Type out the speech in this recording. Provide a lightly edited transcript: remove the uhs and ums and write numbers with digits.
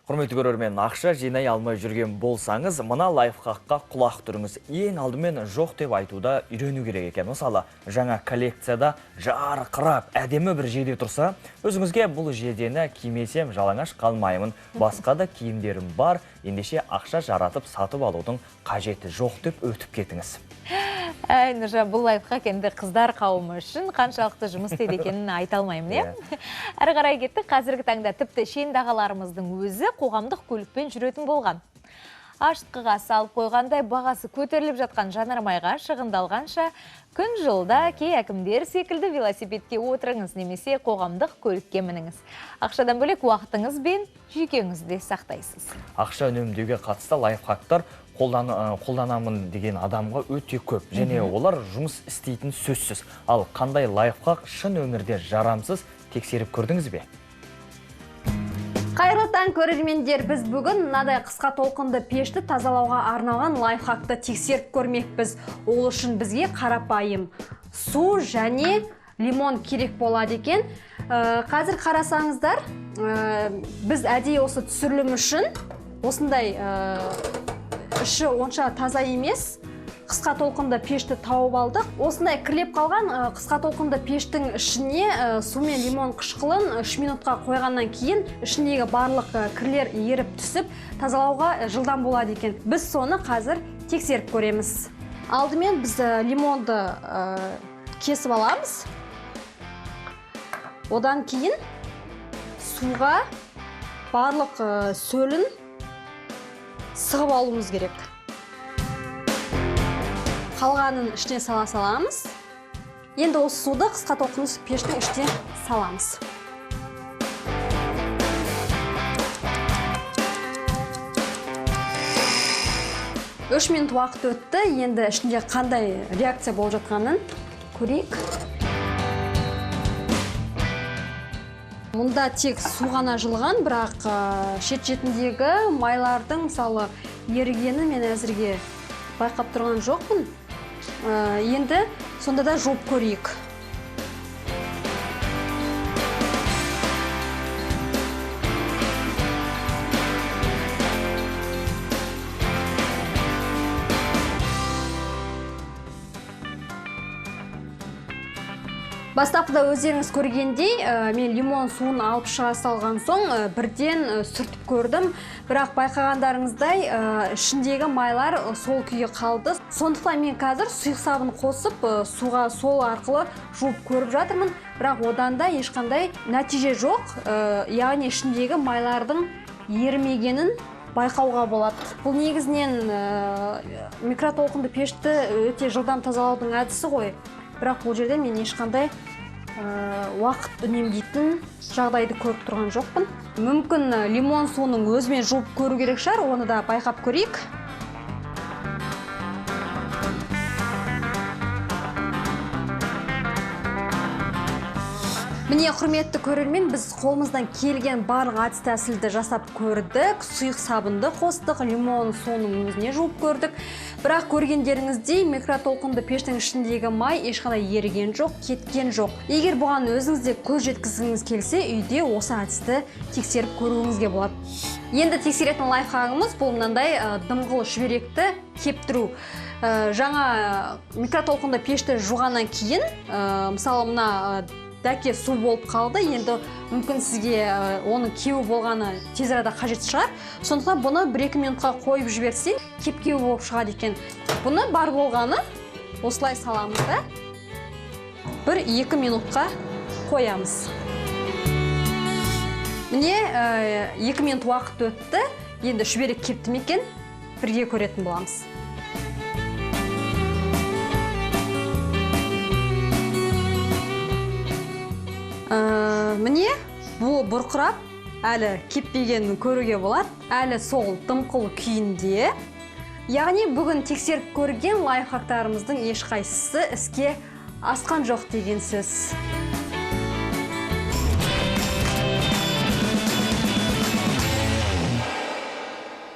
Құрметті көрермен, ақша жинай алмай жүрген болсаңыз, мына лайфхакқа құлақ түріңіз. Ең алдымен жоқ деп айтуда үйрену керек екен. Мысалы, жаңа коллекцияда жарқырап, әдемі бір жейде тұрса, өзіңізге бұл жейдені кимесем жалаңаш қалмаймын, басқа да киімдерім бар, ендеше ақша жаратып сатып алудың қажеті жоқ деп өтіп кетіңіз. Әй, Нұржан, бұл лайфхак енді қыздар қауымы үшін қаншалықты жұмыс істейді екенін айта алмаймын, иә? Әрі қарай кеттік. Қазіргі таңда тіпті шенді ағаларымыздың өзі қоғамдық көлікпен жүретін болған. Ашытқыға салып қойғандай бағасы көтеріліп жатқан жанармайға шығындалғанша күн жылда кей әкімдер секілді велосипедке отырыңыз немесе қоғамдық көлікке мініңіз. Ақшадан бөлек уақытыңыз бен жүйкеңізді де сақтайсыз. Ақша үнемдеуге қатысты лайфхактар қолданамын деген адамға өте көп. Және олар жұмыс істейтін сөзсіз. Ал қандай лайфхак шын өмірде жарамсыз, тексеріп көрдіңіз бе? Қайырлы таң, көрермендер! Біз бүгін мынадай қысқа толқынды пешті тазалауға арналған лайфхакты тексеріп көрмекпіз. Ол үшін бізге қарапайым су және лимон керек болады екен. Қазір қарасаңыздар, біз әдейі осы түсірілім үшін осындай іші онша таза емес қысқа толқынды пешті тауып алдық. Осындай кірлеп қалған қысқа толқынды пештің ішіне су мен лимон қышқылын 3 минутқа қойғаннан кейін ішіндегі барлық кірлер еріп түсіп, тазалауға жылдам болады екен. Біз соны қазір тексеріп көреміз. Алдымен біз лимонды кесіп аламыз. Одан кейін суға барлық сөлін сығып алуымыз керек. Қалғанын ішіне сала саламыз. Енді осы суды қысқа толқынды пештің ішіне саламыз. 3 минут уақыт өтті. Енді ішінде қандай реакция болып жатқанын көрейік. Мұнда тек су ғана жылыған, бірақ шет-шетіндегі майлардың, мысалы, ерігенін мен әзірге байқап тұрған жоқпын. Енді сонда да жуып көрейік. Бастапқыда өздеріңіз көргендей, мен лимон суын алып шыға салған соң, бірден сүртіп көрдім. Бірақ байқағандарыңыздай, ішіндегі майлар сол күйі қалды. Сондықтан мен қазір сұйық сабын қосып, суға сол арқылы жуып көріп жатырмын. Бірақ одан да ешқандай нәтиже жоқ. Яғни ішіндегі майлардың ерімегенін байқауға болады. Бұл негізінен микротолқынды пешті өте жылдам тазалаудың әдісі ғой. Бірақ бұл жерде мен ешқандай уақыт үнемдейтін жағдайды көріп тұрған жоқпын. Мүмкін лимон суының өзімен жуып көру керек шығар, оны да байқап көрейік. Міне, құрметті көрермен, біз қолымыздан келген барлық әдіс тәсілді жасап көрдік. Сұйық сабынды қостық, лимон суының өзіне жуып көрдік. Бірақ көргендеріңіздей, микротолқынды пештің ішіндегі май ешқандай еріген жоқ, кеткен жоқ. Егер бұған өзіңіз де көз жеткізгіңіз келсе, үйде осы әдісті тексеріп көруіңізге болады. Енді тексеретін лайфхагымыз бұл мынандай дымқыл шүберекті кептіру. Жаңа микротолқынды пешті жуғаннан кейін, мысалы, мына дәке су болып қалды. Енді мүмкін сізге оның кеуі болғаны тез арада қажет шығар. Сондықтан бұны 1-2 минутқа қойып жіберсең, кеп-кеуі болып шығады екен. Бұны бар болғаны осылай саламыз да, 1-2 минутқа қоямыз. Міне, 2 минут уақыт өтті. Енді шүберек кепті ме екен, бірге көретін боламыз. Міне, бұл бұрқырап, әлі кеппегенін көруге болады. Әлі сол дымқыл күйінде. Яғни бүгін тексеріп көрген лайфхактарымыздың ешқайсысы іске асқан жоқ деген сөз.